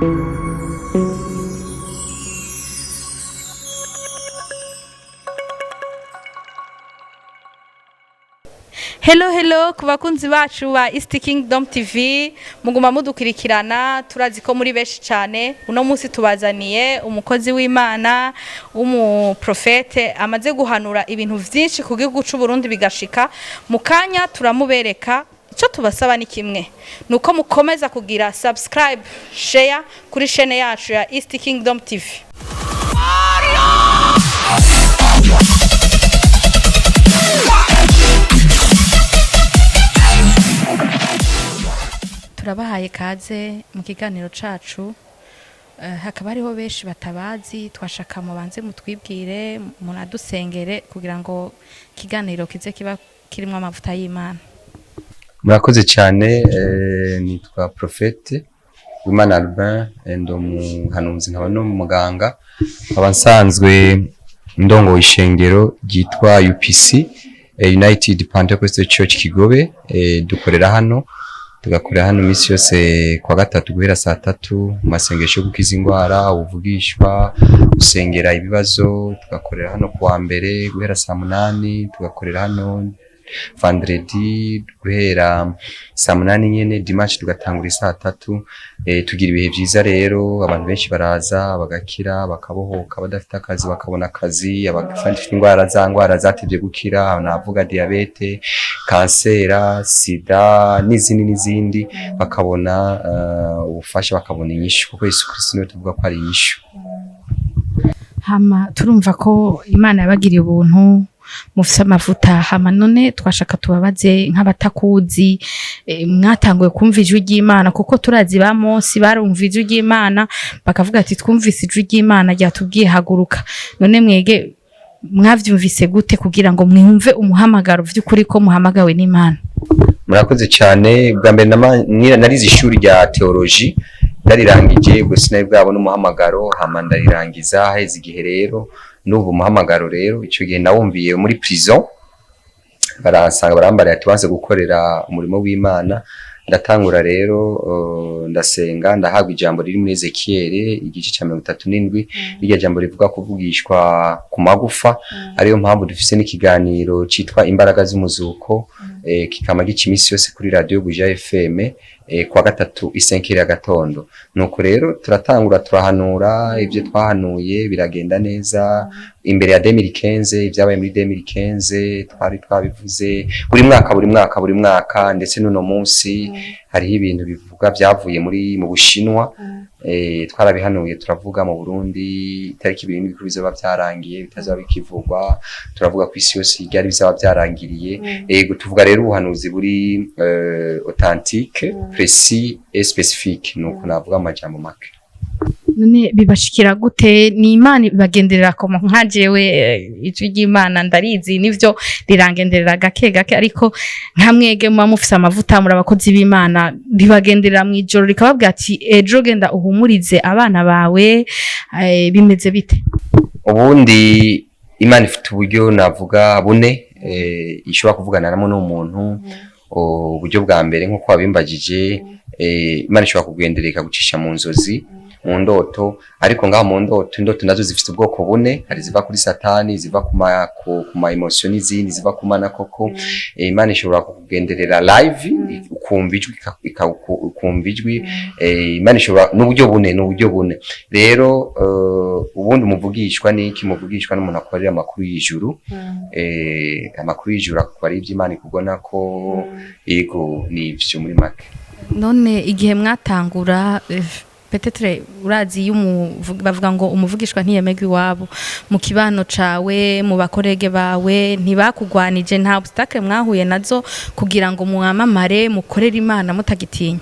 Hello, hello ku bakunzi bacu ba East Kingdom TV, muguma mudukurikirana, turazi ko muri benshi cyane. Uno munsi tubazaniye umukozi w'Imana w'umuprofete amaze guhanura ibintu vyinshi ku gihugu c'u Burundi bigashika. Mu kanya turamubereka. Icyo tubasaba ni kimwe, nuko mukomeza kugira subscribe, share kuri chaîne yacu ya East Kingdom TV. Turabahaye kaze mu kiganiro cacu. Hakaba hariho benshi batabazi. Twashaka mubanze mutwibwire, munadusengere kugira ngo ikiganiro kize kiba kirimo amavuta y'Imana. Murakoze cyane. Nitwa Prophète Wimana Albin, ndi umuhanuzi nkaba n'umuganga, nkaba nsanzwe ndongoye ishengero ryitwa UPC, United Pentecostal Church Kigobe. Dukorera hano, tugakorera hano iminsi yose kwa gatatu guhera saa 3 mu masengesho yo gukiza indwara, ubuvugishwa, gusengera ibibazo. Tugakorera hano kuwa mbere guhera saa 8, tugakorera hano vendredi guhera saa 8 nyene, dimanche tugatangura saa 3. Tugira ibihe vyiza rero, abantu benshi baraza bagakira, bakabohoka, badafite akazi bakabona akazi, abafite indwara za ndwara zatevye gukira, navuga diabète, kansera, sida n'izindi n'izindi, bakabona ubufasha, bakabona inyishu, kuko Yesu Kristo niwe tuvuga ko ari inyishu. Hama turumva ko Imana yabagiriye ubuntu, mufise amavuta. Hama none twashaka tubabaze nk'abatakuzi, mwatanguye kumva ijwi ry'Imana? Kuko turazi ba Mose barumva ijwi ry'Imana bakavuga ati: "Twumvise ijwi ry'Imana ryatubwiye haguruka." None mwege mwavyumvise gute kugira ngo mwumve umuhamagaro vy'ukuri ko muhamagawe n'Imana? Murakoze cyane. Bwa mbere narize ishuri rya théologie, ndarirangije ubwo sinari bwabona umuhamagaro. Hama ndarirangiza, haheze igihe rero n'ubu umuhamagaro. Rero icyo gihe nawumviye muri prison, baransanga barambara ati: "Wanze gukorera umurimo w'Imana." Ndatangura rero, ndasenga, ndahabwa ijambo riri muri Ezekiel igice cya 37, rirya jambo rivuga kuvugishwa ku magufa, ariyo mpamvu dufise n'ikiganiro citwa Imbaraga z'Umuzuko, kikama gica iminsi yose kuri radio Buja FM, kuwa gatatu isenkeri ya gatondo. Nuko rero turatangura turahanura, ibyo twahanuye biragenda neza. Imbere ya 2015, ibyabaye muri 2015 twari twabivuze buri mwaka, buri mwaka, buri mwaka. Ndetse n'uno munsi hariho ibintu bivuga byavuye muri mu Bushinwa, twarabihanuye, turavuga mu Burundi itariki ibintu bikuru bizoba byarangiye, bitazoba bikivugwa. Turavuga ku isi yose ryari bizaba byarangiriye. Yego, tuvuga rero ubuhanuzi buri authentique, précis et spécifique, nuko navuga mu majambo make. None bibashikira gute? Ni Imana ibagenderera koma? Nka jewe, ijwi ry'Imana ndarizi, nivyo rirangenderera gake gake, ariko nka mwege muba mufise amavuta, muri abakozi b'Imana, ribagenderera mw'ijoro rikababwira ati: "Ejo genda uhumurize abana bawe"? Bimeze bite? Ubundi Imana ifite uburyo navuga bune ishobora kuvuganamo n'umuntu. Uburyo bwa mbere, nk'uko wabimbagije, Imana ishobora kugenderera ikagucisha mu nzozi, mu ndoto. Ariko ngaho mu ndoto, indoto nazo zifite ubwoko bune: hari ziva kuri Satani, ziva ku ma émotion, n'izindi ziva ku Mana koko. Imana ishobora kukugenderera live, ukumva ijwi, ukumva ijwi. Imana ishobora n'uburyo bune, n'uburyo bune rero. Ubundi umuvugishwa ni iki? Muvugishwa n'umuntu akorera amakuru y'ijuru. Amakuru y'ijuru akaba ari iby'Imana ikubona ko. Yego, ni ivyo muri make. None igihe mwatangura, peut-être urazi iyo bavuga ngo umuvugishwa ntiyemegwa iwabo, mu kibano cawe, mu ba collègues bawe, ntibakugwanije? Nta obstacle mwahuye nazo kugira ngo mwamamare, mukorere Imana mutagitinya?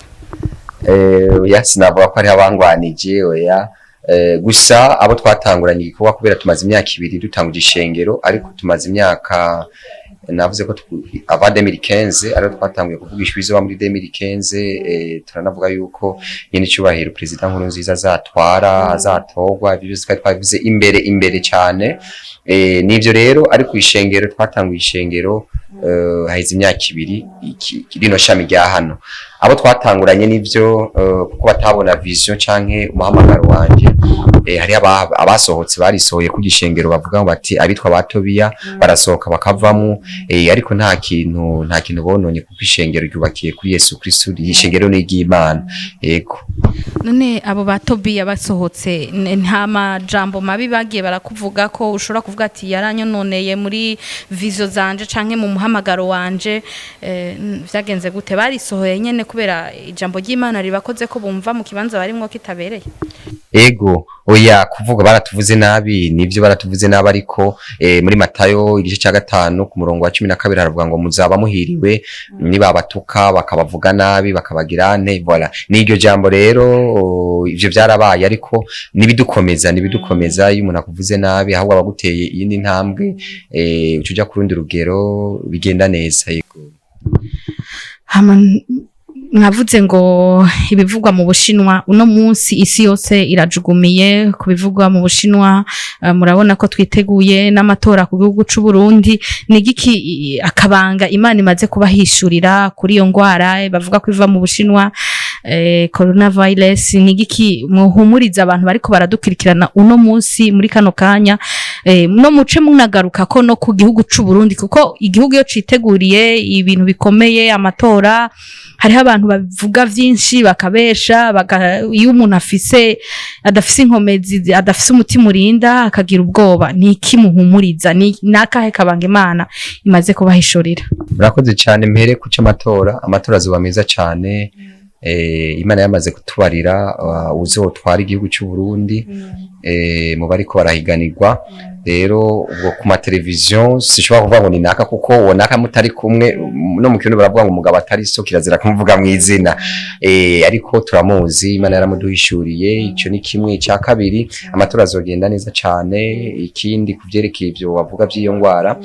Oya, sinavuga ko hariho abangwanije, oya. Gusa abo twatanguranye igikorwa, kubera tumaze imyaka 2 dutanguje ishengero, ariko tumaze imyaka, navuze ko ava 2015 ariho twatanguye kuvugisha ibizoba muri 2015. Turanavuga yuko nyine icyubahiro Perezida Nkurunziza azatwara, azatorwa. Ibyo byose twari twabivuze imbere imbere cyane. Nivyo rero. Ariko ishengero, twatanguye ishengero haheze imyaka 2, rino shami rya hano. Abo twatanguranye n'ivyo, kuko batabona vision canke umuhamagaro wanje, hari abasohotse, barisohoye ku gishengero, bavuga ngo bati abitwa ba Tobiya barasohoka bakavamo, ariko nta kintu bononye, kuko ishengero ryubakiye kuri Yesu Kristo, ishengero ni iry'Imana, yego. None abo ba Tobiya basohotse, nta majambo mabi bagiye barakuvuga, ko ushobora kuvuga ati yaranyononeye muri vision zanje canke mu muhamagaro wanje? Vyagenze gute? Barisohoye nyene kubera ijambo ry'Imana ribakoze ko bumva mu kibanza barimwo kitabereye? Ego, oya, kuvuga baratuvuze nabi nivyo, baratuvuze nabi, ariko muri Matayo igice cya 5 ku murongo wa 12 haravuga ngo muzaba muhiriwe nibabatuka, bakabavuga nabi, bakabagira nte. Voilà, n'iryo jambo rero. Ivyo byarabaye, ariko nibidukomeza. Iyo umuntu akuvuze nabi, ahubwo abaguteye iyindi ntambwe, uca uja ku rundi rugero, bigenda neza, yego. Hama mwavuze ngo ibivugwa mu Bushinwa, uno munsi isi yose irajugumiye ku bivugwa mu Bushinwa. Murabona ko twiteguye n'amatora ku gihugu c'u Burundi. Ni igiki akabanga Imana imaze kubahishurira kuri iyo ngwara bavuga ko iva mu Bushinwa, coronavirus? Ni igiki muhumuriza abantu bariko baradukurikirana uno munsi muri kano kanya, no muce munagaruka ko no ku gihugu c'u Burundi, kuko igihugu iyo citeguriye ibintu bikomeye, amatora, hariho abantu bavuga vyinshi bakabesha, iyo umuntu afise adafise inkomezi, adafise umutima urinda, akagira ubwoba? Ni iki muhumuriza? Ni nakahe kabanga Imana imaze kubahishurira? Murakoze cyane. Mpere ku cy'amatora. Amatora azoba meza cyane. Imana yamaze kutubarira uzotwara igihugu cy'u Burundi mu bariko barahiganirwa. Rero ubwo ku mateleviziyo sishobora kuvuga ngo ni naka, kuko uwo naka mutari kumwe. No mu kirundi baravuga ngo umugabo atari so kirazira kumuvuga mu izina, ariko turamuzi, Imana yaramuduhishuriye. Ico ni kimwe. Icya kabiri, amatora azogenda neza cyane. Ikindi, kuvyerekeye ivyo wavuga vy'iyo ngwara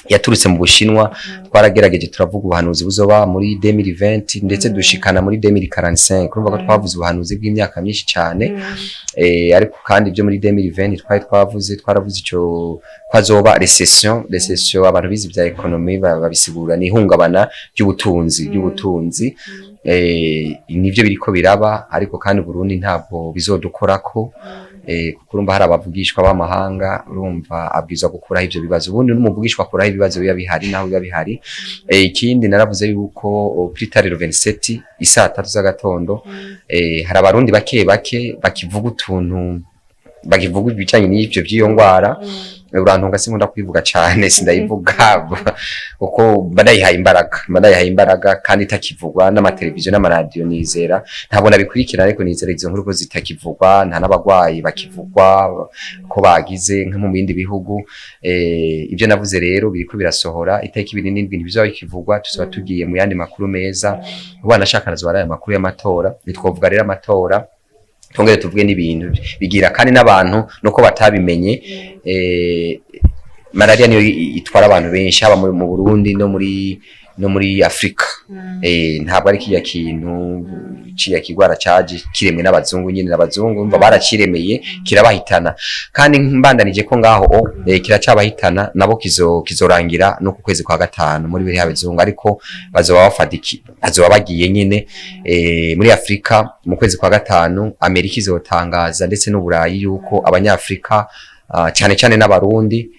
yaturutse mu Bushinwa, twaragerageje turavuga ubuhanuzi buzoba muri 2020 ndetse dushikana muri 2045. Urumva ko twavuze ubuhanuzi bw'imyaka myinshi cyane. Ariko kandi ibyo muri 2020 twari twavuze, twaravuze ico ko azoba récession. Récession, abantu bize bya économie babisigura ni ihungabana ry'ubutunzi. Nivyo biriko biraba, ariko kandi Burundi ntabwo bizodukorako, kuko urumva hari abavugishwa b'amahanga. Urumva abwirizwa gukuraho ivyo bibazo. Ubundi n'umuvugishwa akuraho ibibazo biba bihari, naho biba bihari. Ikindi naravuze yuko plus tard le 27 isaa 3 z'agatondo, hari abarundi bake bake bakivuga utuntu, bakivuga ibijanye n'ivyo vy'iyo ngwara. Urantunga, sinkunda kubivuga cane, sindayivuga kuko mba ndayihaye imbaraga kandi itakivugwa n'amateleviziyo n'amaradiyo. Nizera, ntabwo nabikurikirana, ariko nizera izo nkuru ko zitakivugwa, nta n'abagwayi bakivugwa ko bagize nko mu bindi bihugu. Ibyo navuze rero biriko birasohora. Itariki 27 ntibizoba bikivugwa, tuzoba tugiye mu yandi makuru meza. Wanashaka nazoba ari aya makuru y'amatora. Nitwovuga rero amatora, twongere tuvuge n'ibintu bigira kandi n'abantu nuko batabimenye. Malaria niyo itwara abantu benshi, haba mu Burundi no muri Afrika. Ntabwo ari kiya kintu ciya kigwara caje kiremwe n'abazungu nyine, n'abazungu umva barakiremeye kirabahitana. Kandi mbandanije ko ngaho kiracabahitana nabo, kizorangira no ku kwezi kwa gatanu muri biriya bizungu, ariko bazoba bafadiki, bazoba bagiye nyine. Muri Afrika mu kwezi kwa gatanu Amerika izotangaza ndetse n'Uburayi yuko abanyafrika, cyane cyane n'abarundi,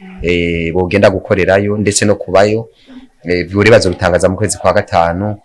bogenda gukorerayo ndetse no kubayo. Buri bazobitangaza mu kwezi kwa gatanu.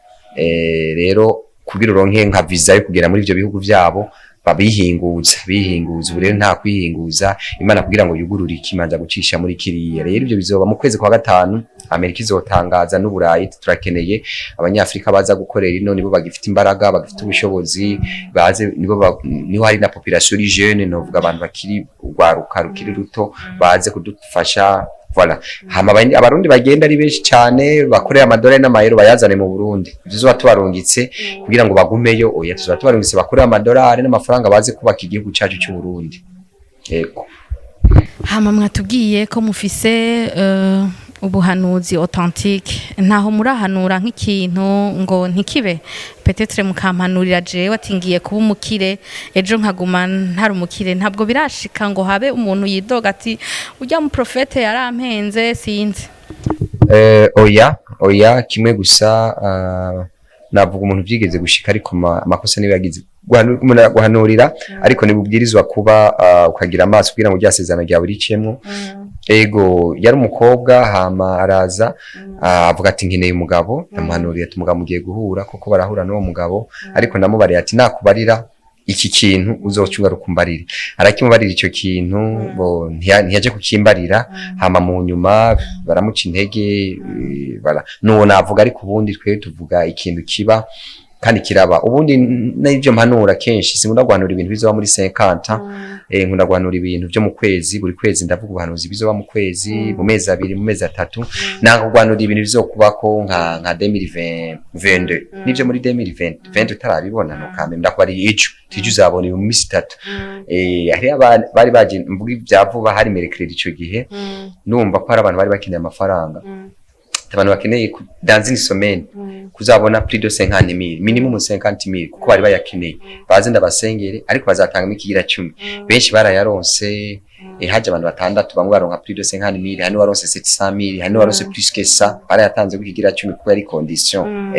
Rero kugira uronke nka visa yo kugera muri ivyo bihugu vyabo, babihinguza bihinguza. Ubu rero nta kwihinguza. Imana kugira ngo yugurure ikimanza gucisha muri kiriya. Rero ivyo bizoba mu kwezi kwa gatanu, Amerika izotangaza n'Uburayi: turakeneye abanyafrika baza gukorera ino, nibo bagifite imbaraga, bagifite ubushobozi, baze, nibo niho hari na population iri jeune, novuga abantu bakiri urwaruka rukiri ruto, baze kudufasha. Voilà. Hama abarundi bagenda ari benshi cyane, bakorera amadolari n'amayero, bayazane mu Burundi. Tuzoba tubarungitse kugira ngo bagumeyo? Oya, tuzoba tubarungitse bakorera amadolari n'amafaranga, baze kubaka igihugu cyacu cy'u Burundi. Yego. Hama mwatubwiye ko mufise ubuhanuzi authentique. Ntaho murahanura nk'ikintu ngo ntikibe? Peut-être mukampanurira jewe ati ngiye kuba umukire, ejo nkaguma ntari umukire. Ntabwo birashika ngo habe umuntu yidoga ati ujya mu prophète yarampenze, sinzi? Oya, oya, kimwe gusa. Navuga umuntu vyigeze gushika, ariko amakosa niwe yagize. Umuntu araguhanurira, ariko ntibubwirizwa kuba ukagira amaso kugira ngo rya sezerano ryawe ricemwo. Ego, yari umukobwa, hama araza avuga ati: "Nkeneye umugabo." Ndamuhanurira ati: "Umugabo mugiye guhura." Kuko barahura n'uwo mugabo, ariko ndamubariye ati: "Nakubarira iki kintu, uzoca ugaruka umbarire." Arakimubarira icyo kintu, bo ntiyaje kukimbarira. Hama mu nyuma baramuca intege. Nuwo navuga, ariko ubundi twe tuvuga ikintu kiba kandi kiraba. Ubundi n'ibyo mpanura kenshi, sinkunda guhanura ibintu bizoba muri 50. Nkunda guhanura ibintu byo mu kwezi, buri kwezi ndavuga ubuhanuzi bizoba mu kwezi, mu mezi 2, mu mezi 3. Nanga guhanura ibintu bizokubako nka 2022, nivyo muri 2020 20 utarabibona, nukame ndakubariye ico tije uzabona mu minsi 3. Hari bari baje, mvuga ibya vuba, hari mercredi ico gihe, numva ko hari abantu bari bakeneye amafaranga, abantu bakeneye dans une semaine kuzabona plus de 50 000, minimum 50 000, kuko bari bayakeneye, baze ndabasengere, ariko bazatangamo ikigira cumi. Benshi barayaronse. Haje abantu batandatu, bamwe baronka plus de 50 000, hari n'uwaronse 700 000, hari n'uwaronse plus que ça. Barayatanze ku kigira cumi kuko yari condition.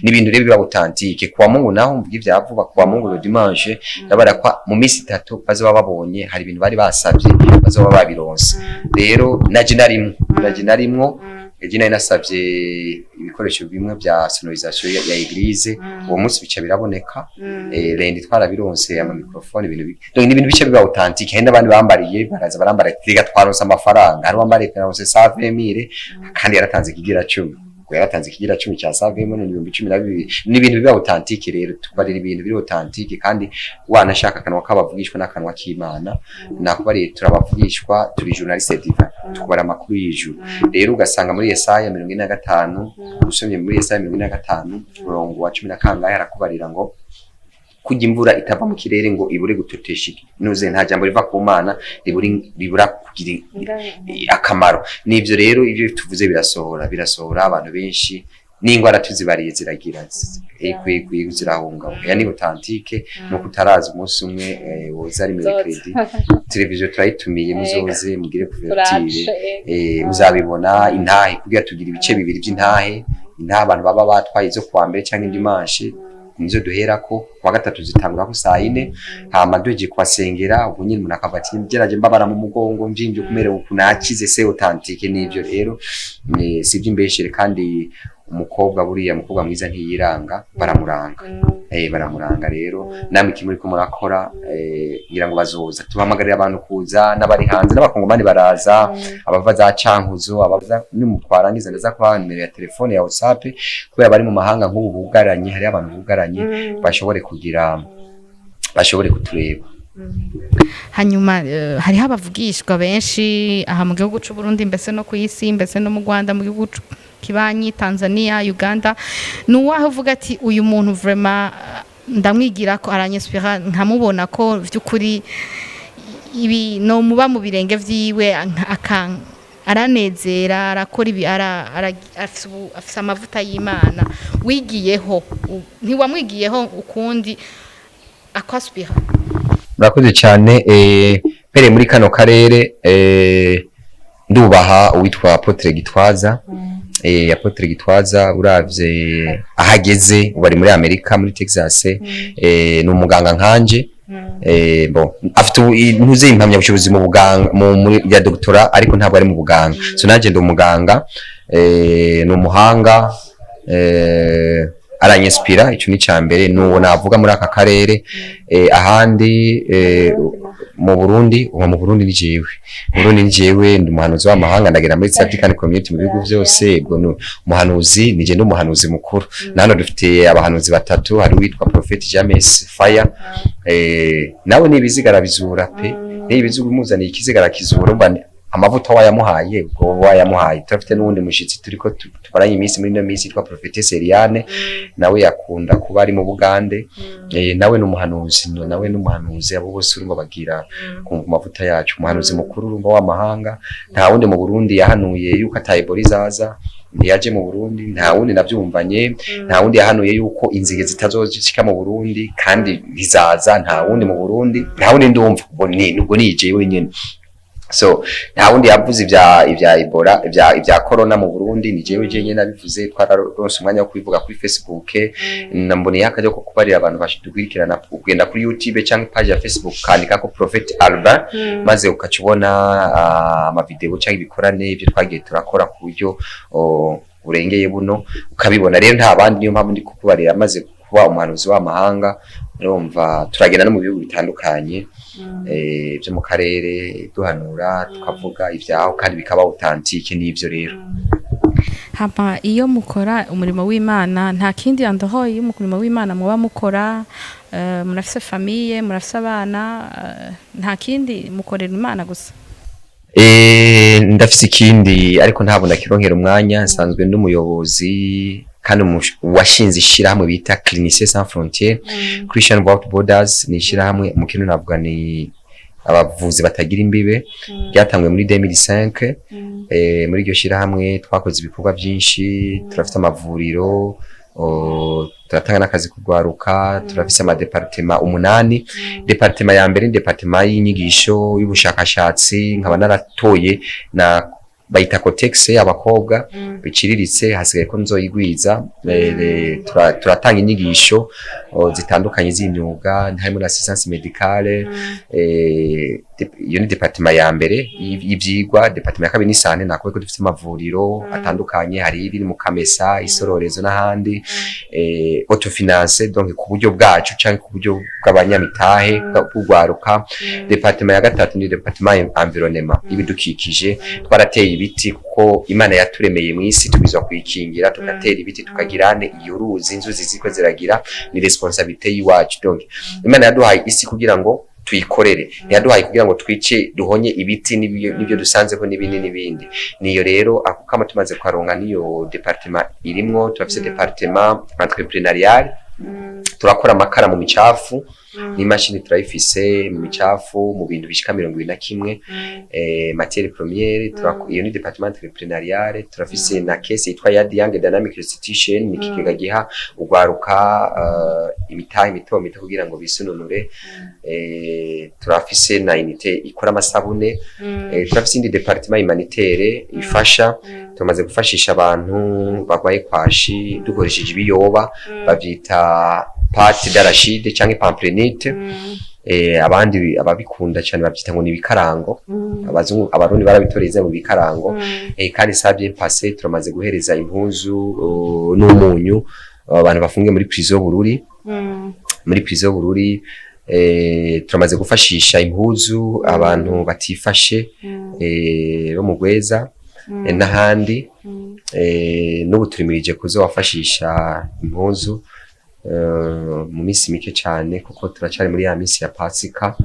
N'ibintu rero biba authentique. Kuwa Mungu naho mvuga ivya vuba, kuwa Mungu le dimanche, ndabara kwa mu minsi 3 bazoba babonye, hari ibintu bari basavye bazoba babironse. Rero naje narimwo ejo nari nasavye ibikoresho bimwe bya sonorisation ya église. Uwo munsi bica biraboneka. Lundi twarabironse, ama microphone, ibintu donc ni ibintu bice biba authentique. Hari n'abandi bambariye, baraza barambara ati: "Rega twaronse amafaranga." Hari uwambariye twaronse 120 000, kandi yaratanze ikigira cumi. Ubwo yaratanze ikigira cumi cya 120 000, ni 12,000. Ni ibintu biba authentique. Rero tubarira ibintu biri authentique, kandi wanashaka akanwa k'abavugishwa n'akanwa k'Imana. Nakubariye, turabavugishwa, turi journaliste divin, tukubara amakuru y'ijuru. Rero ugasanga muri Yesaya 45, usomye muri Yesaya 45 umurongo wa cumi na kangahe, arakubarira ngo kurya imvura itava mu kirere ngo ibure gutotesha nuze, nta jambo riva ku Mana ribura kugira akamaro. Nivyo rero, ibyo tuvuze birasohora, birasohora. Abantu benshi n'ingwara tuzibariye ziragira kwikwi, zirahunga. Ya ni authentique, nuko utaraza umunsi umwe, woza ari mercredi, televiziyo turayitumiye, muzoze mugire couverture, muzabibona. Intahe, kugira tugira ibice bibiri by'intahe. Intahe abantu baba batwaye izo kuwa mbere cyangwa dimanche nizo duherako, kuwa gatatu zitangura ko saa yine. Hama duhejeje kubasengera, ubu nyine umuntu akavuga ati: "Ngeraje mbabara mu mugongo, mvimvye, kumerewe uku, nakize." C'est authentique. Nivyo rero, si iby'imbeshere. Kandi umukobwa, buriya umukobwa mwiza ntiyiranga, baramuranga, baramuranga. Rero namwe iki muriko murakora, ngira ngo bazoza. Tubahamagarira abantu kuza, n'abari hanze, n'abakongomani baraza, abava za Cankuzo, abava nimutwarangiza ndaza kubaha nimero ya telefone ya WhatsApp, kubera bari mu mahanga nk'ubu bugaranye, hari abantu bugaranye, bashobore kugira, bashobore kutureba. Hanyuma hariho abavugishwa benshi aha mu gihugu c'u Burundi, mbese no ku isi, mbese no mu Rwanda, mu gihugu kibanyi, Tanzania, Uganda. Ni uwahe uvuga ati: "Uyu muntu vraiment ndamwigira ko, aranyinspira, nkamubona ko vy'ukuri ibi no muba mu birenge vyiwe, akan aranezera, arakora ibi, afise amavuta y'Imana"? Wigiyeho, ntiwamwigiyeho ukundi akwaspira? Murakoze cyane. Mpereye muri kano karere, ndubaha uwitwa Apotre Gitwaza. Apotre Gitwaza, uravye ahageze ubu, ari muri Amerika, muri Texas. Ni umuganga nkanje. Bon, afite ntuze impamyabushobozi mu buganga, muri ya doctorat, ariko ntabwo ari mu buganga. So nanje ndi umuganga. Ni umuhanga, aranyinspira. Ico ni ca mbere, nuwo navuga muri aka karere. Ahandi mu Burundi, uba mu Burundi ni jewe, mu Burundi ni jewe, ndi umuhanuzi w'amahanga, ndagera muri East African Community, mu bihugu vyose. Ubwo ni umuhanuzi, ni je ndi umuhanuzi mukuru. Na hano dufite abahanuzi batatu, hari uwitwa Prophet James Fire, nawe ni ibizigara bizura pe, ni ibiziga, umuzaniye ikizigara kizura. Umva amavuta wayamuhaye, ubwo wayamuhaye. Turafite n'uwundi mushitsi turiko tumaranye iminsi muri ino minsi yitwa Prophetesse Eliane, nawe yakunda kuba ari mu Bugande. Nawe ni umuhanuzi, nawe ni umuhanuzi. Abo bose urumva bagira ku mavuta yacu. Umuhanuzi mukuru urumva w'amahanga nta wundi mu Burundi yahanuye yuko ata Ebola izaza, ntiyaje mu Burundi. Nta wundi navyumvanye, nta wundi yahanuye yuko inzige zitazoshika mu Burundi kandi ntizaza. Nta wundi mu Burundi, nta wundi ndumva. Ubwo ni jewe nyene. So nta wundi yavuze ibya Ebola, ibya corona mu Burundi, ni jewe jenyine nabivuze. Twararonse umwanya wo kubivuga kuri Facebook. Namboneye akajya ko kubarira abantu badukurikirana kugenda kuri YouTube cyangwa page ya Facebook, kandika ko Prophet Albin, maze ukaca ubona amavideo cyangwa ibikorane ibyo twagiye turakora ku buryo burengeye buno, ukabibona. Rero nta bandi, niyo mpamvu ndi kukubarira. Amaze kuba umuhanuzi w'amahanga, urumva turagenda no mu bihugu bitandukanye byo mu karere, duhanura, tukavuga ibyaho kandi bikaba authentique. N'ivyo rero. Hama iyo mukora umurimo w'Imana, nta kindi yandoho iyo umurimo w'Imana muba mukora, murafise famille, murafise abana, nta kindi, mukorera Imana gusa? Ndafise ikindi, ariko ntabwo nakironkera umwanya. Nsanzwe ndi umuyobozi kandi washinze ishirahamwe bita Cliniciens Sans Frontières, Christian Without Borders. Ni ishirahamwe mu kintu navuga ni abavuzi batagira imbibe, ryatanguye muri 2005. Muri iryo shirahamwe twakoze ibikorwa byinshi. Turafite amavuriro, turatanga n'akazi kugwaruka. Turafise amadepartema 8. Département ya mbere ni département y'inyigisho y'ubushakashatsi, nkaba naratoye na bayita Cotex abakobwa biciriritse, hasigaye ko nzoyigwiza. Turatanga inyigisho zitandukanye z'imyuga, harimo na assistance médicale. Iyo ni département ya mbere y'ivyigwa. Département ya kabiri ni santé, nakuvuga ko dufite amavuriro atandukanye, hari iri mu Kamesa, Isororezo n'ahandi, autofinance, donc ku buryo bwacu canke ku buryo bw'abanyamitahe bw'ugwaruka. Département ya gatatu ni département environnement, ibidukikije. Twarateye ibiti kuko Imana yaturemeye mu isi, tubizwa kuyikingira, tugatera ibiti, tukagira ne iyo ruzi, inzuzi ziko ziragira, ni responsabilité y'iwacu. Donc Imana yaduhaye isi kugira ngo tuyikorere, ntiyaduhaye kugira ngo twice, duhonye ibiti n'ibyo dusanzeho n'ibindi n'ibindi. Niyo rero ako kama tumaze kuharonka, niyo département irimwo. Turafise département entrepreneurial, turakora amakara mu micafu, n'imashini turayifise, mu micafu, mu bintu bishika 21, matière première. Iyo ni département entrepreneurial. Turafise na caisse yitwa Yadi Young Dynamic Institution, ni ikigega giha ugwaruka imitahe mito mito kugira ngo bisununure. Turafise na unité ikora amasabune. Turafise indi département humanitaire ifasha. Tumaze gufashisha abantu bagwaye kwashi dukoresheje ibiyoba, bavyita pâte d'arachide canke pamprenite. Abandi ababikunda cyane bavyita ngo ni ibikarango. Abazungu, Abarundi barabitoreza mu bikarango. Kandi ça bien passé, turamaze guhereza impuzu n'umunyu abantu bafungiye muri prison Bururi. Muri prison Bururi turamaze gufashisha impuzu abantu batifashe bo mu Gweza n'ahandi. N'ubu turimirije kuzobafashisha impuzu mu minsi mike cyane, kuko turacyari muri ya minsi ya Pasika.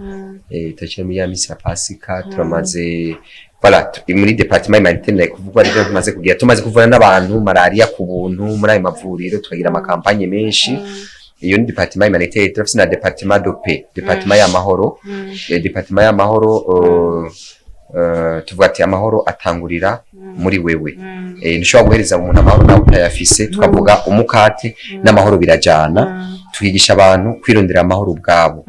Turacyari muri ya minsi ya Pasika. Turamaze, voilà, muri département humanitaire nayo kuvugwa arivyo tumaze kugira. Tumaze kuvura n'abantu malaria ku buntu muri ayo mavuriro, tukagira amakampanye menshi. Iyo ni département humanitaire. Turafise na département de paix, département y'amahoro. Département y'amahoro, tuvuga ati amahoro atangurira muri wewe. Ntushobora guhereza umuntu amahoro nawe utayafise. Tukavuga umukate n'amahoro birajana, tukigisha abantu kwirondera amahoro ubwabo.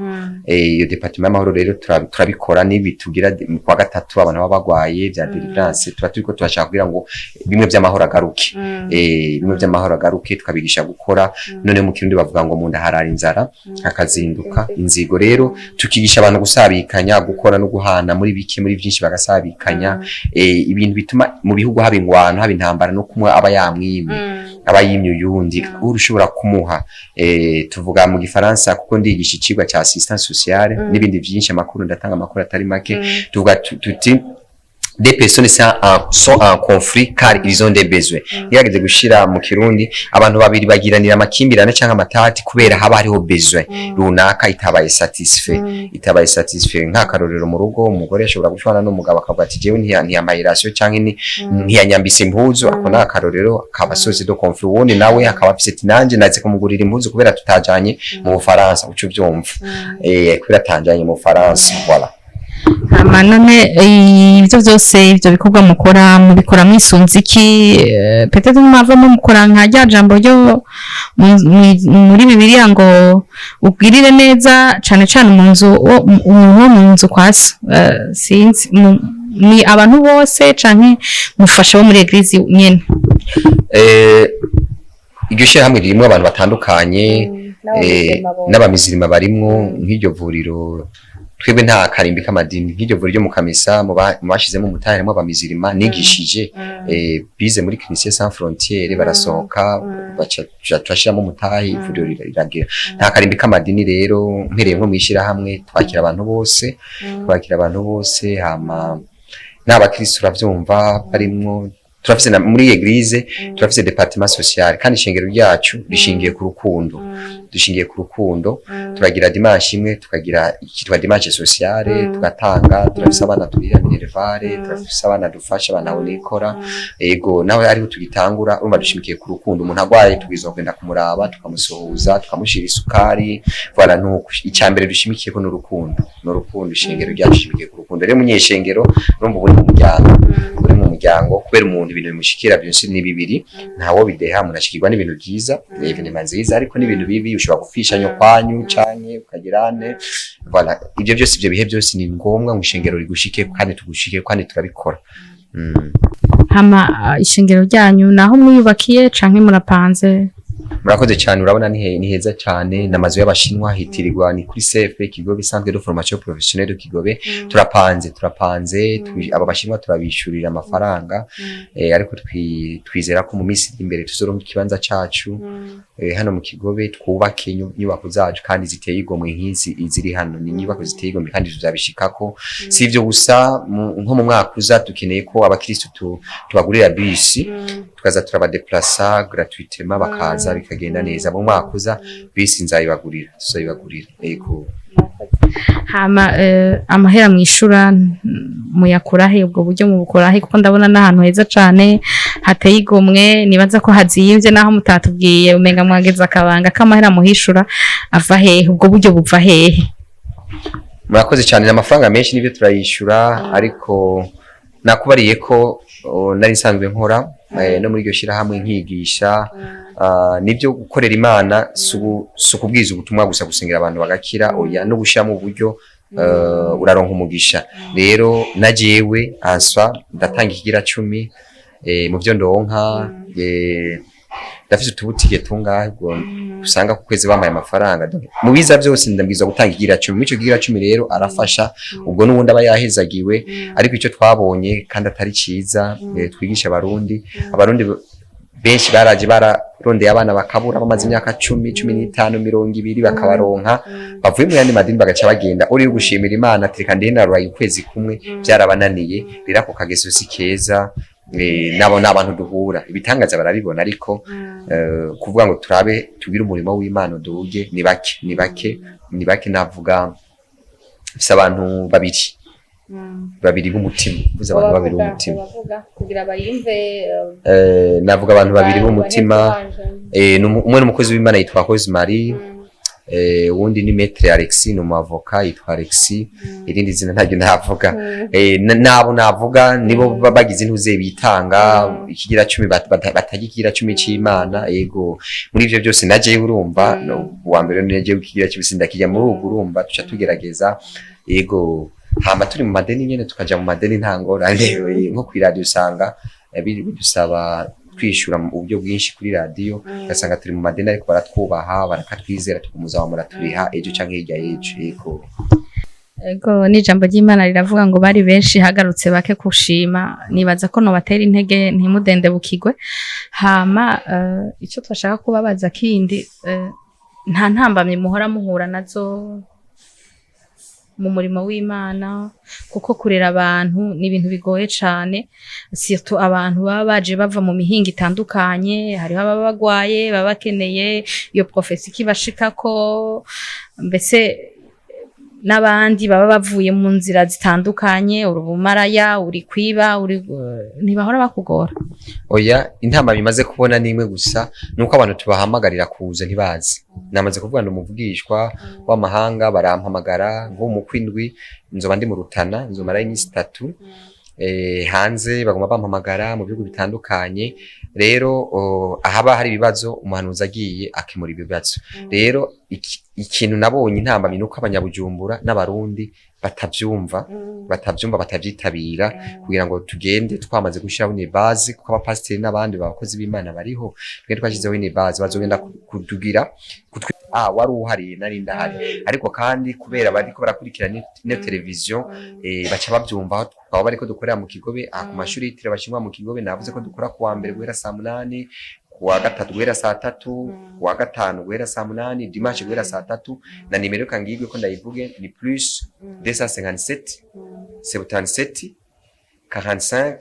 Iyo département y'amahoro rero turabikora n'ibi tugira mu kwa gatatu, abantu baba bagwaye bya délivrance, tuba turiko turashaka kugira ngo bimwe by'amahoro agaruke, bimwe by'amahoro agaruke, tukabigisha gukora. None mu Kirundi bavuga ngo mu nda harara inzara hakazinduka inzigo. Rero tukigisha abantu gusabikanya, gukora no guhana muri bike, muri byinshi bagasabikanya. Ibintu bituma mu bihugu haba ingwano, haba intambara, no kumwe aba yamwimye, aba yimye uyundi, uri ushobora kumuha. Tuvuga mu Gifaransa, kuko ndigisha icigwa ca assistance sociale n'ibindi byinshi, amakuru ndatanga, amakuru atari make. Tuvuga tuti des personnes sont en conflit car ils ont des besoins. Ngerageze gushira mu Kirundi, abantu babiri bagiranira amakimbirane canke amatati kubera haba hariho besoin runaka itabaye satisfait, itabaye satisfait. Nk'akarorero, mu rugo umugore ashobora gushwana n'umugabo akavuga ati jewe ntiyambaye ration canke ntiyanyambise impuzu. Ako ni akarorero kaba source de conflit. Uwundi nawe akaba afise ati nanje naze kumugurira impuzu kubera tutajanye mu Bufaransa, uco uvyumva, kubera atanjanye mu Bufaransa, voilà. Hama none ibyo byose, ibyo bikorwa mukora, mubikora mwisunze iki? Peut-être mwavamo mukora nka rya jambo ryo muri Bibiliya ngo ugirire neza cane cane mu nzu umuntu wo mu nzu kwa so. Sinzi. Ni abantu bose canke mufasha bo muri église nyene? Iryo shyirahamwe ririmo abantu batandukanye, n'abamizirima barimwo. Nk'iryo vuriro, twebwe nta karimbi k'amadini. Nk'iryo vuriro ryo mu Kamesa, mu bashizemo umutahe harimo abamizirima nigishije, bize muri Clinicien Sans Frontières, barasohoka, baca turashiramo umutahe, ivuriro riragira. Nta karimbi k'amadini rero. Mpereye nko mw'ishyirahamwe, twakira abantu bose, twakira abantu bose. Hama n'abakristo uravyumva barimwo. Turafise muri église turafise département social, kandi ishengero ryacu rishingiye ku rukundo, dushingiye ku rukundo. Turagira dimanche imwe, tukagira ikitwa dimanche sociale, tugatanga. Turafise abana turira minerval, turafise abana dufasha, abana nikora. Ego, nawe ariho tugitangura. Urumva dushimikiye ku rukundo. Umuntu agwaye tubwirizwa kugenda kumuraba, tukamusuhuza, tukamushira isukari, voilà. Nuko icya mbere dushimikiye ko n'urukundo, n'urukundo. Ishengero ryacu rishimikiye ku rukundo. Rero umunyeshengero, urumva uba uri mu muryango, uri mu muryango, kubera umuntu ibintu bimushikira byinshi ni bibiri, ntawo bideha. Umuntu ashikirwa n'ibintu byiza, événement nziza, ariko n'ibintu bibi, ushobora gufisha kwanyu canke ukagirane, voilà. Ibyo byose, ibyo bihe byose ni ngombwa ngo ishengero rigushike kandi tugushike, kandi turabikora. Hama ishengero ryanyu naho mwiyubakiye canke murapanze? Murakoze cyane. Urabona ni heza cyane, ni amazu y'Abashinwa, hitirirwa ni kuri CFP Kigobe, Centre de Formation Professionnelle de Kigobe. Turapanze, turapanze. Aba bashinwa turabishurira amafaranga, ariko twizera ko mu minsi iri imbere tuzoronka ikibanza cacu hano mu Kigobe, twubake inyubako zacu kandi ziteye igomwe nk'izi iziri hano. Ni inyubako ziteye igomwe kandi tuzabishikako. Si ivyo gusa, nko mu mwaka uza dukeneye ko abakristo tubagurira bisi, tukaza turabadeplasa gratuitement, bakaza bikagenda neza. Mu mwaka uza bisi nzayibagurira, tuzayibagurira, yego. Hama amahera mwishura muyakura he? Ubwo buryo mubukura he? Kuko ndabona n'ahantu heza cane hateye igomwe, nibaza ko hazimvye, naho mutatubwiye, umenga mwageze akabanga k'amahera muhishura ava hehe? Ubwo buryo buva hehe? Murakoze cyane. Ni amafaranga menshi nibyo, turayishyura, ariko nakubariye ko nari nsanzwe nkora no muri iryo shyirahamwe nkigisha. Nibyo, gukorera Imana si ukubwiza ubutumwa gusa, gusengera abantu bagakira, oya, no gushyiramo uburyo uraronka umugisha. Rero na jewe answa ndatanga ikigira cumi mu byo ndonka. Ndafise utubutike tungahe, ubwo usanga ku kwezi bamaye amafaranga. Donc, mu biza byose ndabwirizwa gutanga ikigira cumi. Muri ico kigira cumi rero arafasha, ubwo n'ubundi aba yahezagiwe. Ariko icyo twabonye kandi atari ciza, twigisha Abarundi, Abarundi benshi baraje bararondeye abana bakabura, bamaze imyaka 10, 15, 20, bakabaronka bavuye mu yandi madini, bagaca bagenda uri gushimira Imana, tereka ndenaruraye ukwezi kumwe, byarabananiye. Rero ako kageso si keza. Nabo ni abantu duhura, ibitangaza barabibona, ariko kuvuga ngo turabe tugire umurimo w'Imana uduge, ni bake, ni bake, ni bake. Navuga mfise abantu babiri, babiri b'umutima, mvuze abantu babiri b'umutima. Kugira bayumve. Navuga abantu babiri b'umutima. Umwe n'umukozi w'Imana yitwa Rosemary, uwundi ni Maître Alexis, ni umavoka yitwa Alexis, irindi zina ntaryo navuga. Nabo navuga nibo bagize intuze bitanga ikigira cumi, batajya ikigira cumi c'Imana. Yego, muri ivyo byose naje urumva uwa mbere ni jewe, ikigira cumi sindakijya muri ubwo. Urumva tuca tugerageza, yego. Hama turi mu madeni nyene, tukaja mu madeni, nta ngorane. Nko kw'iradiyo usanga biri bidusaba kwishura mu buryo bwinshi kuri radiyo, ugasanga turi mu madeni, ariko baratwubaha, barakatwizera, tugumuza muraturiha ejo canke hirya y'ejo, yego. Ego, n'ijambo ry'Imana riravuga ngo bari benshi hagarutse bake kushima. Nibaza ko nobatera intege, ntimudende bukigwe. Hama ico twashaka kubabaza kindi, nta ntambamye muhora muhura nazo mu murimo w'Imana? Kuko kurera abantu ni ibintu bigoye cane, surtout abantu baba baje bava mu mihinga itandukanye. Hariho ababa bagwaye, baba bakeneye iyo prophétie ikibashikako, mbese n'abandi baba bavuye mu nzira zitandukanye, uri ubumaraya, uri kwiba, uri, ntibahora bakugora? Oya, intama bimaze kubona ni imwe gusa, nuko abantu tubahamagarira kuza ntibazi. Namaze kuvuga ngo umuvugishwa w'amahanga, barampamagara nko mu kwindwi nzoba ndi mu Rutana, nzomarayo iminsi 3. Hanze baguma bampamagara mu bihugu bitandukanye. Rero ahaba hari ibibazo, umuhanuzi agiye akemura ibibazo. Rero ikintu nabonye intambamyi nuko abanyabujumbura n'abarundi batavyumva, batavyitabira, kugira ngo tugende twamaze gushiraho ni base, kuko abapasiteri n'abandi bakozi b'Imana bariho, tugende twashizeho ni base, bazogenda kutugira wari uhari, nari ndahari. Ariko kandi kubera bariko barakurikirana ino televiziyo, baca bavyumva aho twaba bariko dukorera mu Kigobe, aha ku mashuri yitiriwe Abashinwa mu Kigobe. Navuze ko dukora kuwa mbere guhera saa 8, kuwa gatatu guhera saa 3, kuwa gatanu guhera saa 8, dimanche guhera saa 3. Na nimero kangigwe ko ndayivuge ni plus 257 77 45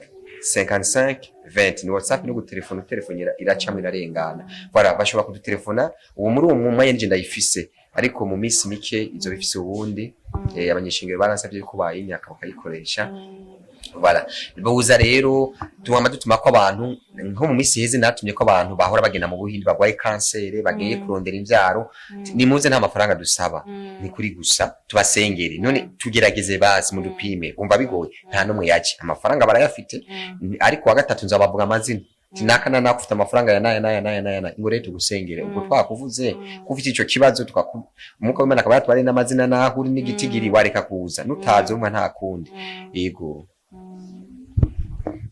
55 20. Ni WhatsApp no gutelefona, utelefone iracamwe irarengana. Voilà, bashobora kudutelefona. Ubu muri uwo mwanya nje ndayifise, ariko mu minsi mike izo bifise ubundi. Abanyeshingiro baransavye ko bayinyaka bakayikoresha. Voilà, buza rero tuwama dutuma ko abantu, nko mu minsi iheze natumye ko abantu bahora bagenda mu Buhindi bagwaye kansere, bagiye kurondera imvyaro. Nimuze, nta mafaranga dusaba, ni kuri gusa tubasengere, none tugerageze basi mudupime. Umva bigoye, nta n'umwe yaje, amafaranga barayafite. Ariko wa gatatu nzabavuga amazina, tinaka na naka ufite amafaranga ya naya naya naya naya naya, ngo rero tugusengere. Ubwo twakuvuze ko ufite ico kibazo, twaku umwuka w'Imana akaba yatware n'amazina naho uri n'igitigiri, wareka kuza nutazi, umva nta kundi. Yego.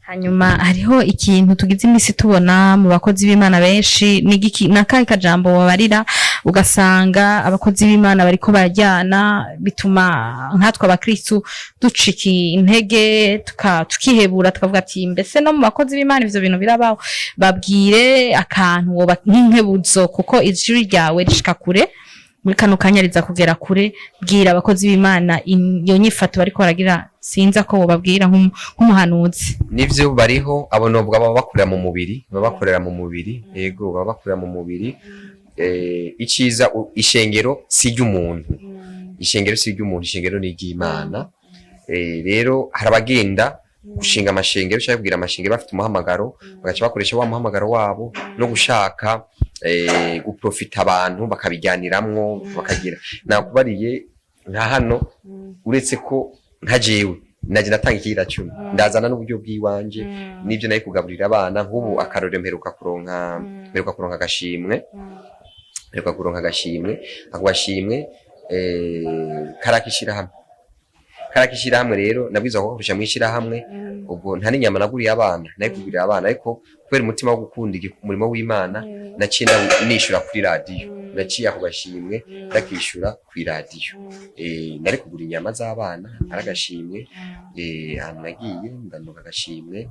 Hanyuma hariho ikintu tugize iminsi tubona mu bakozi b'Imana benshi, ni igiki? Ni akahe kajambo babarira? Ugasanga abakozi b'Imana bariko barajyana, bituma nkatwe abakristu ducika intege, tukihebura, tukavuga ati mbese no mu bakozi b'Imana ivyo bintu birabaho? Babwire akantu nk'inkebuzo, kuko ijwi ryawe rishika kure, muri kano kanya riza kugera kure. Bwira abakozi b'Imana iyo nyifato bariko baragira, sinza ko wobabwira nk'umuhanuzi. Nivyo, bariho abo, nubwo baba bakorera mu mubiri, baba bakorera mu mubiri. Yego, baba bakorera mu mubiri. Iciza ishengero si iry'umuntu, ishengero si iry'umuntu, ishengero ni iry'Imana. Rero hari abagenda gushinga amashengero cyangwa kugira amashengero bafite umuhamagaro, bagaca bakoresha wa muhamagaro wabo no gushaka guprofita abantu, bakabijyaniramwo, bakagira nakubariye nka hano. Uretse ko nka jewe naje natanga ikira cumi, ndazana n'uburyo bw'iwanje n'ibyo nayo kugaburira abana. Nk'ubu akarorero, mperuka kuronka agashimwe, ako gashimwe karakishirahamwe. Rero nabwirizwa kugakoresha mw'ishirahamwe. Ubwo nta n'inyama naguriye abana, nayo kugurira abana, ariko kubera umutima wo gukunda umurimo w'Imana, naciye nishura kuri radiyo, naciye ako gashimwe ndakishura kuri radiyo. Nari kugura inyama z'abana ari agashimwe. Ahantu nagiye ndanuka agashimwe,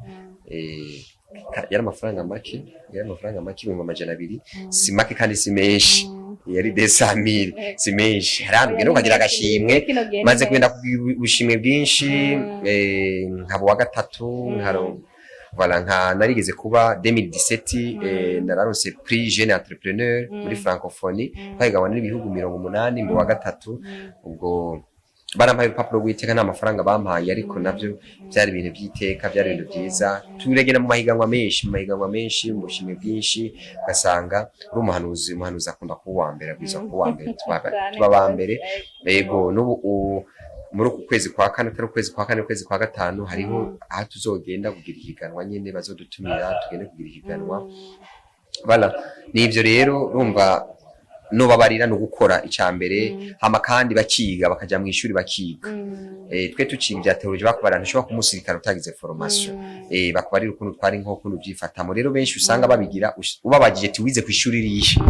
yari amafaranga make, 200,000. Si make kandi si menshi, yari 200,000, si menshi. Hari ahantu ugenda ukagira agashimwe. Maze kugenda kugira ubushimwe bwinshi, nkaba uwa gatatu, nkaro voilà, nka narigeze kuba 2017, nararonse prix jeune entrepreneur muri francophonie, twahiganwa n'ibihugu 80, mu wa gatatu. Ubwo barampaye urupapuro rw'iteka, nta mafaranga bampaye, ariko navyo byari ibintu by'iteka, byari ibintu byiza. Turegera mu mahiganwa menshi, mu mahiganwa menshi, mu bushimwe bwinshi, ugasanga uri umuhanuzi. Umuhanuzi akunda kuba uwa mbere, abwirizwa kuba uwa mbere, tuba aba mbere. Yego, n'ubu muri uku kwezi kwa kane, atari ukwezi kwa kane, ukwezi kwa gatanu, hariho aho tuzogenda kugira ihiganwa nyene, bazodutumira tugende kugira ihiganwa. Voilà, nivyo rero. Urumva nobabarira no gukora icya mbere, hama kandi bakiga, bakaja mu ishuri bakiga. Twe tuciga ibya théologie, bakubarira ntushobora kuba umusirikare utagize formation. Bakubarira ukuntu twari, nko ukuntu ubyifatamo. Rero benshi usanga babigira, ubabajije ati wize ku ishuri rihe,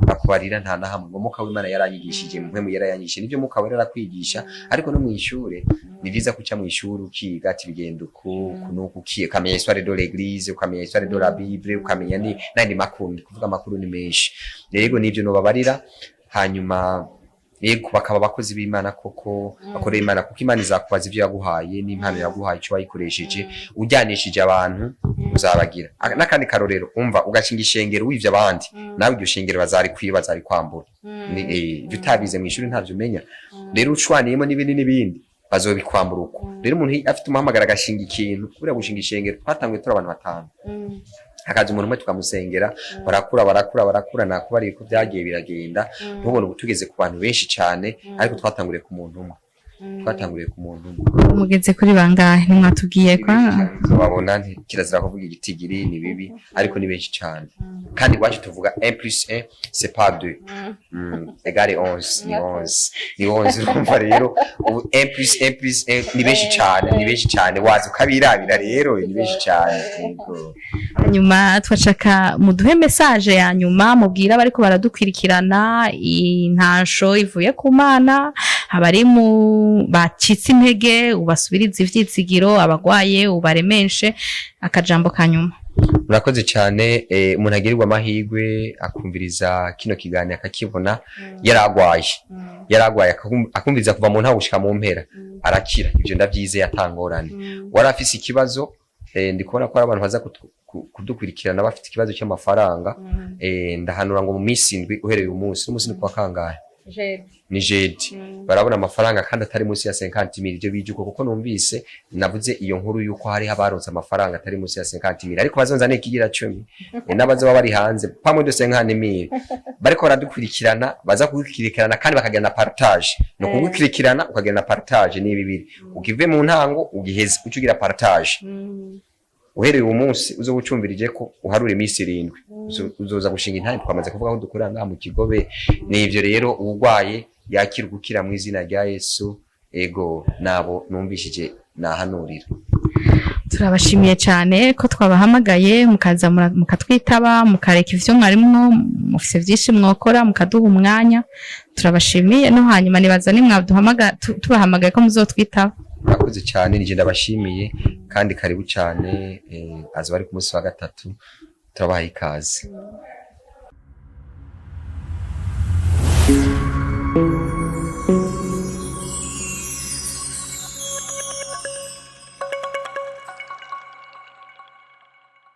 bakubarira nta na hamwe, ngo Mwuka w'Imana yaranyigishije, mpwemu yarayanyigishije. Nibyo, Mwuka Wera arakwigisha, ariko no mu ishure ni vyiza kuca mu ishuri ukiga ati bigenda uku uku nuku, ukiga ukamenya histoire de l'église, ukamenya histoire de la Bible, ukamenya ni n'andi makuru. Ndi kuvuga amakuru ni menshi. Yego, nivyo nobabarira. Hanyuma yego, bakaba abakozi b'Imana koko, bakorera Imana, kuko Imana izakubaza ivyo yaguhaye n'impano yaguhaye icyo wayikoresheje. Ujyanishije abantu uzabagira. N'akandi karorero, umva, ugashinga ishengero wivye abandi, nawe iryo shengero bazarikwiba, bazarikwambura. Ibyo utabize mu ishuri ntavyo umenya. Rero ucwaniyemo n'ibindi n'ibindi, bazobikwambura uko. Rero umuntu afite umuhamagara agashinga ikintu, kubera gushinga ishengero twatanguye turi abantu batanu, hakaza umuntu umwe tukamusengera, barakura, barakura, barakura. Nakubariye ko byagiye biragenda, ntubone ubu tugeze ku bantu benshi cyane, ariko twatanguriye ku muntu umwe. Twatanguriye ku muntu umwe. Mugeze kuri bangahe? Ntimwatubwiye kwa Babona kirazira kuvuga igitigiri, ni bibi, ariko ni benshi cyane. Kandi iwacu tuvuga 1 plus 1 c'est pas 2, égale 11, ni 11, ni 11. Urumva rero ubu 1 plus 1 plus 1 ni benshi cyane, ni benshi cyane, waza ukabirabira rero, ni benshi cyane. Yego. Nyuma twashaka muduhe message ya nyuma mubwira abariko baradukwirikirana, intasho ivuye ku Mana, abari mu bacitse intege ubasubirize ivyizigiro, abagwaye ubaremeshe, akajambo ka nyuma. Murakoze cyane. Umuntu agirirwa amahirwe akumviriza kino kiganiro akakibona, yaragwaye akumviriza kuva mu ntango gushika mu mpera, arakira, ivyo ndavyizeye, atangorane. Wari afise ikibazo, ndi kubona ko hari abantu baza kudukurikirana bafite ikibazo cy'amafaranga. Ndahanura ngo mu minsi 7 uhereye uyu munsi, umunsi ni kuwa kangahe? Ni jeudi. Barabona amafaranga kandi atari munsi ya 50 mille. Ibyo bijuko kuko numvise navuze iyo nkuru yuko hari abaronse amafaranga atari munsi ya 50 mille, ariko bazonza ikigira 10 n'abazoba bari hanze pamwe de 50 mille bariko baradukurikirana, baza kugukurikirana kandi bakagira na partage. No kugukurikirana ukagira na partage ni bibiri, ukive mu ntango ugiheze uca ugira partage. Uhereye uwo munsi uzoba ucumvirije ko uharura iminsi 7, uzoza gushinga intare. Twamaze kuvuga aho dukorera ngaha mu Kigobe. Ni ivyo rero, uwurwaye yakira gukira mu izina rya Yesu. Ego, nabo numvishije nahanurira. Turabashimiye cyane ko twabahamagaye mukaza mukatwitaba, mukareka ivyo mwarimwo, mufise vyinshi mwokora, mukaduha umwanya. Turabashimiye. No hanyuma nibaza nimwaduhamaga tubahamagaye ko muzotwitaba. Murakoze cyane, nije ndabashimiye kandi karibu cyane. Azoba ari ku munsi wa gatatu, turabahaye ikaze.